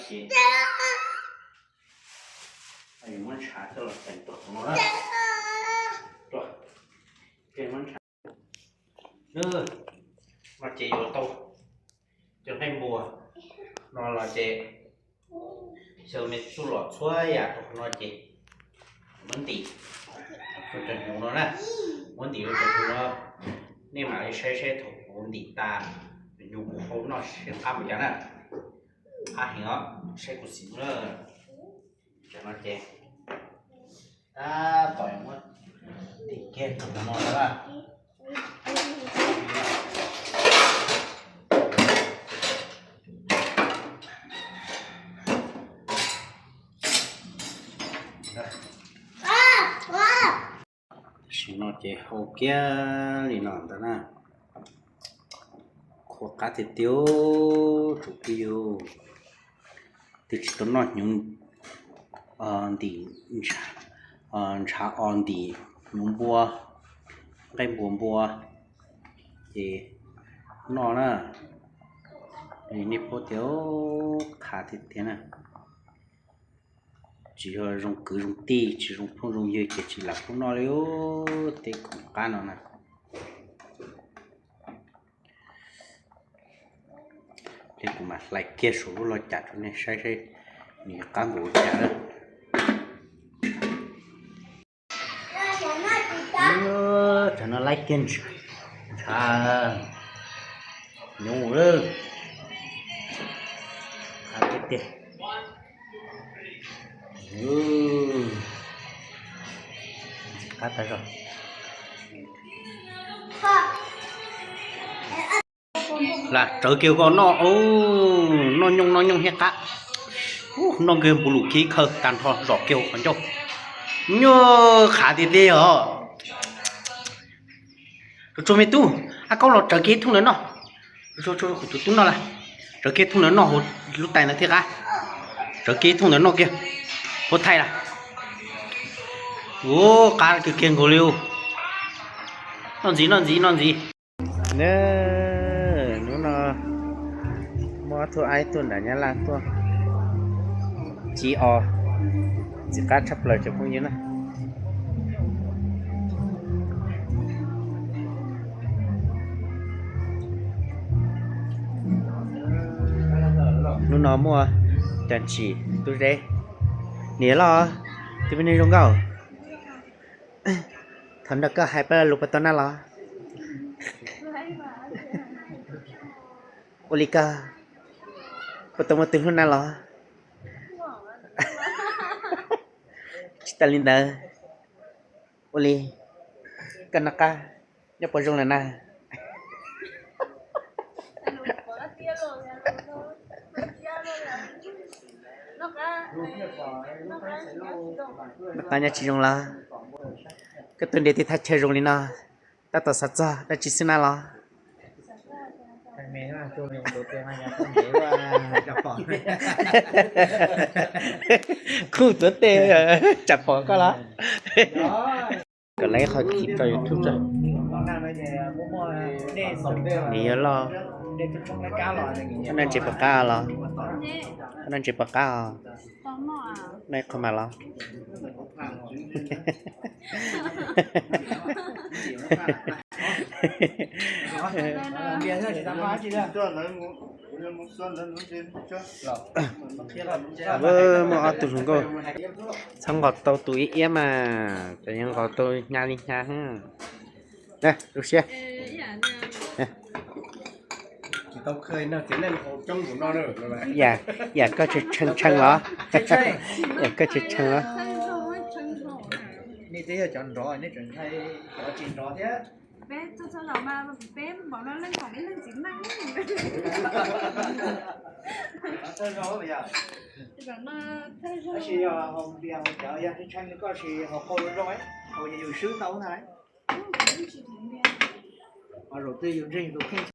Ces muab ntshav coj los teem tuaj qhov no na. Tuaj, muab ntshav. No ces yuav tau cov nqaij npua no los ces xyaw me txuj lom txhua yam rau qhov no ces muab ntim rau cov hnyuv no na. Muab ntim rau cov hnyuv no, nej mam li saib saib thaum kuv ntim tas cov hnyuv kuv hau noj seb qab npaum cas na. Qab heev os, saib kuv xim na. Cov no ces tab tom muab ntim kiag rau qhov no na. Tam sim no ces hau kiag li no ntag na. Qhuav qab tiag tiag tsoom phooj ywg. Twb tsis tau noj hnyuv ntim, ntshav os ntim hnyuv npua, nqaij npua npua, ces noj na. Nej paub tias qab tiag tiag na. Tsis yog zoo kwv zoo tij, tsis zoo phooj zoo ywg ces tsis lam pub noj li tej khoom qab no na. Ces kuv mam hlais kiag saum lub los cas rau nej saib seb nws qab npaum cas lawm. Tam no laib kiag ntshav hnyuv lawm. Qab tiag tiag. Ntxim qab tas zog. Lam tsawv kiag kom noj, noj nyooj noj nyooj thiab qab. Noj kiag npu lus khib khaws tag nrho zom kiag hauv qhov ncauj. Nyuaj qab tiag tiag os. Tsuag tsuag me tub, ab kaub los tsawv kiag ib thooj ntawd noj. Tsuag tsuag kuv tus tub noj lawm. Tsawv kiag ib thooj ntawd noj hauv lub tais ntawd thiaj qab. Tsawv kiag ib thooj ntawd noj kiag. Puab thaij lawm. Ua qab kawg kiag nkaus li. Noj ntxiv noj ntxiv noj ntxiv. Hnub no muaj ob tug aib tuaj nram Nyab Laj tuaj ci os, ntxim qab tshaj plaws cov phooj ywg na. Hnub no muaj cov tsis tub zeb. Niam loj, tus me neeg zoo nkauj, thov nrog koj hais pab lus puas tau naj los? Ua li koj puas tau muaj tus hlub naj los? Tsis tas li ntawd, ua li koj noj qab nyob puas zoo lawm na? Noj qab nyob tsis zoo los? Koj tuaj nrhiav tej thaj chaw zoo li no, tab tom xav txog dab tsi xwb na los? Kuj tuav tej tsam pom koj los. Kom lawv qhov kis tso YouTube tso. Nws yuav loj. Noj ntses puas qab los? Noj ntses puas qab os? Noj qhov mas los? Muaj ob tug hluas nkauj txhob nqos tau tus iab iab mas, cov yeej nqos tau hnyav li hnyav. Zoo siab. Yam koj tshee tshee los? Yam koj tshee tshee los? Nej twb yog cov nrov, nej tseem hais cov tsis nrov thiab. Tab sis yog haus npias haus cawv yog tshee tshee koj tsis haus qau zoo, haus yus swb tau ntag. Ho zaum twg yus ntseeg yus tus kheej.